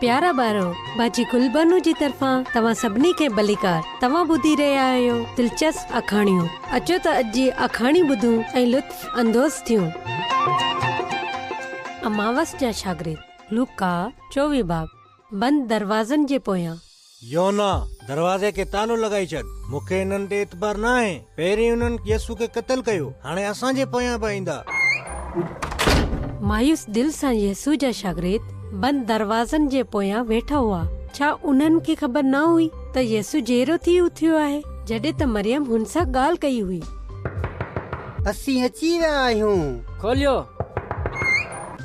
پيارا ٻارو، باجي گلبانو جي طرفان توهان سڀني کي ڀليڪار. توهان ٻڌي رهيا آهيو دلچسپ آکاڻيون. اچو ته اڄ جي آکاڻي ٻڌون ۽ لطف اندوز ٿيون. اماوس جا شاگرد، لوقا، چوويهه باب، بند دروازن جي پويان. يوحنا، دروازي کي تالو لڳائي ڇڏ. مون کي انهن تي اعتبار نه آهي. پهرين انهن يسوع کي قتل ڪيو، هاڻي اسان جي پويان به ايندا. مايوس دل سان يسوع جا شاگرد بند دروازن جي پويان ويٺا هئا. ڇا انهن کي خبر نه هئي ته يسوع جيئرو ٿي اٿيو آهي؟ جڏهن ته مريم هن سان ڳالهه ڪئي هئي. اسين اچي ويا آهيون. کوليو.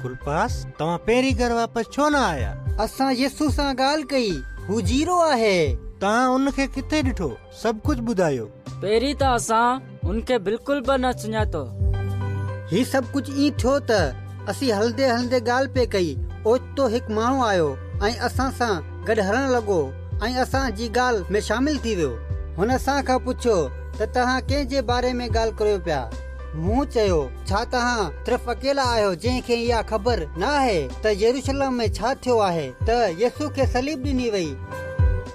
ڪلپاس، توهان پهرين گهر واپس ڇو نه آيا؟ اسان يسوع سان ڳالهه ڪئي. هو جيئرو آهي. توهان ان کي ڪٿي ڏٺو؟ سڀ ڪجهه ٻڌايو. پهرين ته اسان هن کي بلڪل به نه سڃاتو. هي سڀ ڪجهه ائين ٿيو ته اسين هلندي هلندي ڳالهه پئي ڪئي، اوچتو هڪ ماڻهو آيو ۽ اسان سان گڏ هلڻ لڳو ۽ اسان جي ڳالهه ۾ شامل ٿي ويو. هن اسان کان پڇيو ته توهان ڪنهن جي باري ۾ ڳالهه ڪريو پيا؟ مون چيو، ڇا توهان صرف اڪيلا آهيو جنهن کي اها خبر نه آهي ته يروشلم ۾ ڇا ٿيو آهي ته يسوع کي صليب ڏني وئي؟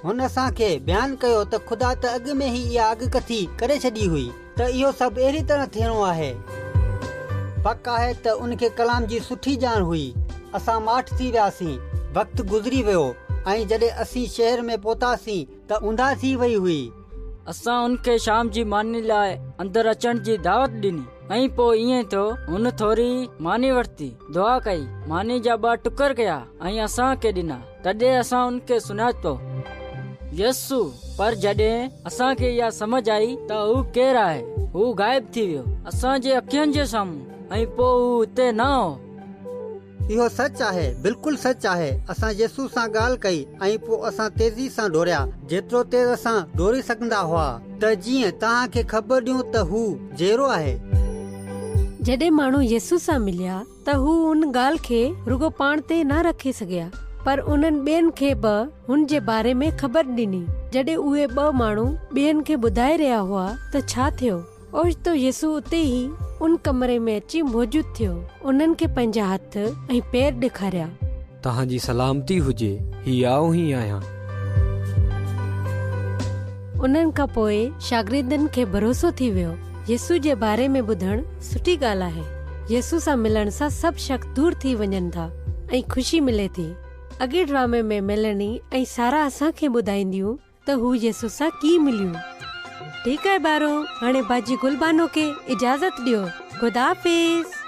هن اسان کي بيان ڪيو ته خدا ته اڳ ۾ ئي اها اڳڪٿي ڪري ڇڏي هئي ته اهو سڀ اهڙي طرح ٿيڻو آهي. پڪ آهي ته ان کي ڪلام جي سٺي ڄاڻ هئي. اسان ماٺ ٿي وياسين. وقت گذري ويو ۽ جڏهن اسين شهر ۾ پهتاسين ته اونداهه ٿي وئي هئي. اسان ان کي شام جي ماني لاء اندر اچڻ جي دعوت ڏني ۽ پوء ائين ٿيو، هن ٿوري ماني ورتي، دعا ڪئي، ماني جا ٻه ٽڪر ڪيا ۽ اسان کي ڏنا، تڏهن اسان ان کي سڃاتو. يسوع، پر جڏهن اسان کي اها سمجهه آئي ته هو ڪير آهي، هو غائب ٿي ويو اسان جي اکين جي سامهون ۽ پوء هو اتي نه هو. اهو سچ آهي، بلڪل سچ آهي. اسان يسوع سان ڳالهه ڪئي ۽ پوء اسان تيزي سان ڊوڙيا، جيترو تيز اسان ڊوڙي سگهندا هئا، ته جيئن توهان کي خبر ڏيون ته هو جيئرو آهي. جڏهن ماڻهو يسوع سان مليا ته هو ان ڳالهه کي رڳو پاڻ تي نه رکي سگهيا، پر انهن ٻين کي به هن جي باري ۾ خبر ڏني. جڏهن اهي ٻه ماڻهو ٻين کي ٻڌائي رهيا هئا ته ڇا ٿيو، اوچتو يسوع اتي ئي ان ڪمري ۾ اچي موجود ٿيو. انهن کي پنهنجا هٿ ۽ پير ڏيکاريا. توهان جي سلامتي هجي، هي آئون ئي آهيان. انهن کان پوء شاگردن کي ڀروسو ٿي ويو. يسوع جي باري ۾ ٻڌڻ سٺي ڳالهه آهي. يسوع سان ملڻ سان سڀ شڪ دور ٿي وڃن ٿا ۽ خوشي ملي ٿي. اڳئين ڊرامي ۾ ميلني ۽ سارا اسان کي ٻڌائينديون ته هو يسوع سان ڪيئن مليون. ٺيڪ آهي ٻارو، هاڻي باجي گل بانو کي اجازت ڏيو. خدا حافظ.